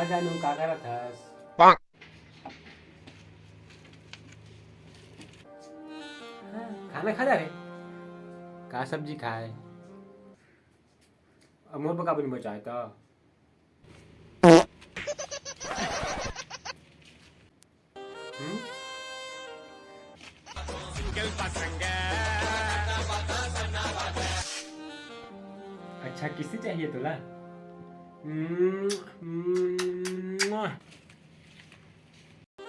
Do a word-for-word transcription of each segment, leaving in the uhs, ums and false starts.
जानू, का करत हस? खाना खा जा रे। का सब्जी खाए? अब मोर बका बनी बचाए त। हम्म? अच्छा, किसी चाहिए तोला? हम्म, हम्म,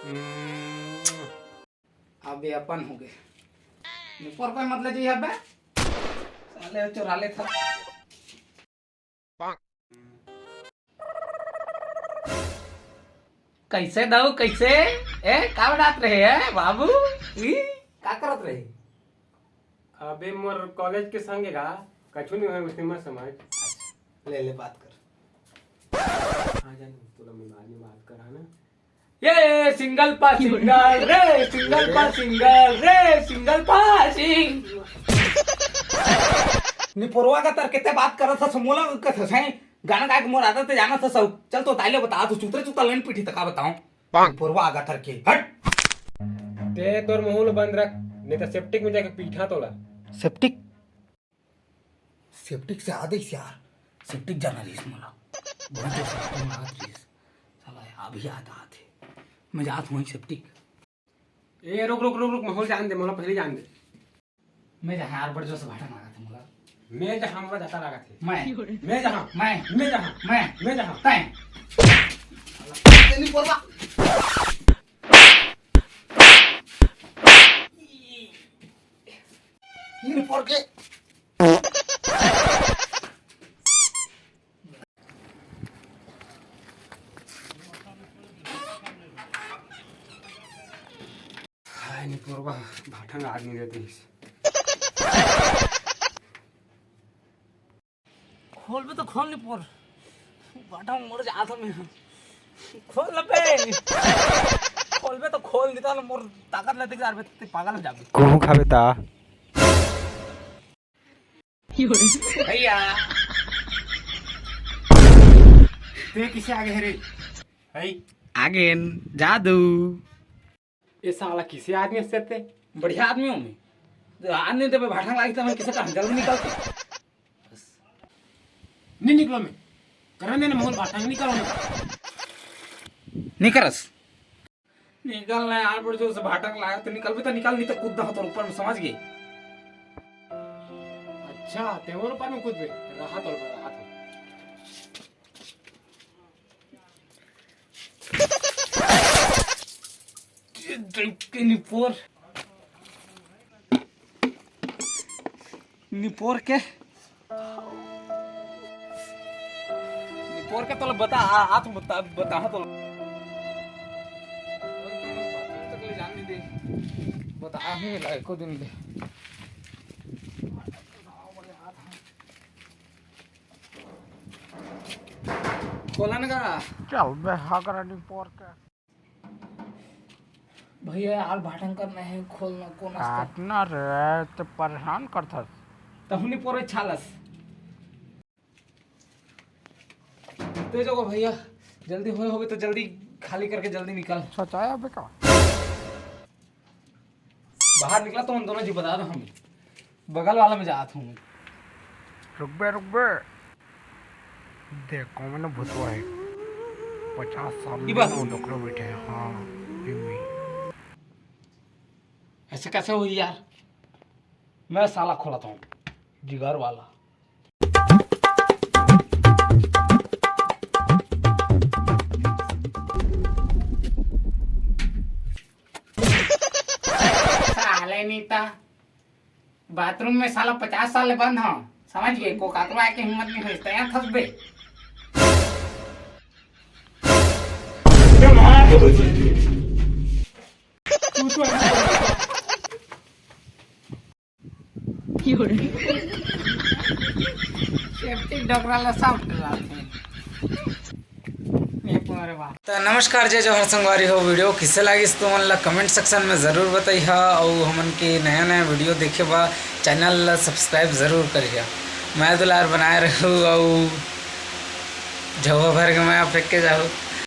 हम्म। अबे अपन हो गए। ऊपर कोई मतलब जी अबे। साले चुरा ले था। कैसे दऊ, कैसे? ए, का बनात रहे है बाबू? ई, का करत रहे? अबे मोर कॉलेज के संगे का, कछु नहीं होय, उसने मत समझ। ले, ले, बात कर। हाँ जान, तोला मैं बाद में बात करा ना। ये सिंगल पा सिंगल रे, सिंगल पा सिंगल रे, सिंगल पा सिंग। निपोरवा का तर कितने बात करत हस, मोला कथस हैं? गाना गाए के मोर आदत है, जाना था सब। चल तो ताले बता, तू चुतरे चुता लेन पीठी तका बताऊं। निपोरवा आगा तर के, हट। ते तोर मुंह ल बंद रख, नहीं तो सेप्टिक में जाके पीठा तोला। सेप्टिक? सेप्टिक से आदेश यार, सेप्टिक जाना रहीस मोला। बहुत जोर से सेप्टिक लागत रहीस। साला अभी याद आत हे। मैं जात हूँ सेप्टिक। ए, रुक, रुक, रुक, रुक, माहौल जान दे, मोला पहले जान दे। मैं जहाँ यार बड़ जोर से भाटक लागत हे मोला। मैं जहाँ मोला जाता लागत हे। मैं। मैं जहाँ। मैं। मैं जहाँ। मैं। मैं जहाँ। तैं। तेनी पोरवा। ये पोर के। हाय, निपोरवा भाठंग आदमी रहते हैं। खोलबे तो खोल निपोर। भाठंग मर जात हूँ मैं। खोल ना बे। खोलबे तो खोल, नहीं तो मोर ताकत लेते जा बे, ते पागल हो जाबे। कहूँ खाबे ता। भैया, तू किसे आगे है रे? है? आगे न, जादू। ये साला किसे आदमी से ते? बढ़िया आदमी हूँ मैं। जो आदमी देवे भाठंग लागी तो मैं किसे का जल्दी निकलते। नहीं निकलो मैं। करन देना माहौल भाठंग, निकलो मैं। नहीं करस। निकल ना यार, बड़ जोर से भाटक लाया तो निकल भी तो निकल, नहीं तो कूद दहो तोर ऊपर में, समझ गए? अच्छा, ते मोर ऊपर में कूद बे, रहा तोर ऊपर, रहा तोर। के निपोर, निपोर के निपोर के तोला बता, आ, आ तो बता, बता तो। तक ले जान नहीं दे। बता ही मिला एको दिन ले। खोला ना करा। चल बे, हा करा निपोर के। भैया यार, भाटंग करना है, खोलना कोन रास्ता? काटना रे, तो परेशान करथस। तहुनी पोरे छालस। ते जो भैया, जल्दी होए होगे तो जल्दी खाली करके जल्दी निकल। सचाया बे का? बाहर निकला तो उन दोनों जी बता दो हमें। बगल वाला में जात हूँ। रुक बे, रुक बे। देखो, मैंने भूतवा है। पचास साल ये बात में नौकरी बैठे हैं। हाँ, ये भी। ऐसे कैसे हुई यार? मैं साला खोला था जिगर वाला। साले नीता। बाथरूम में साला पचास साल ले बंद हो, समझ गए? को काकरो आके हिम्मत नहीं होइस, तैयार थस बे। सेफ्टी डोकरा ला सब डराते हैं। तो नमस्कार, जय जोहार संगवारी हो। वीडियो किसे लागिस तुमन ला कमेंट सेक्शन में जरूर बताइहा, अउ हमन के नया नया वीडियो देखे बर चैनल ला सब्सक्राइब जरूर करिहा। मया दुलार बनाए रहू, अउ झउहा भर के मया फेंक के जाहू।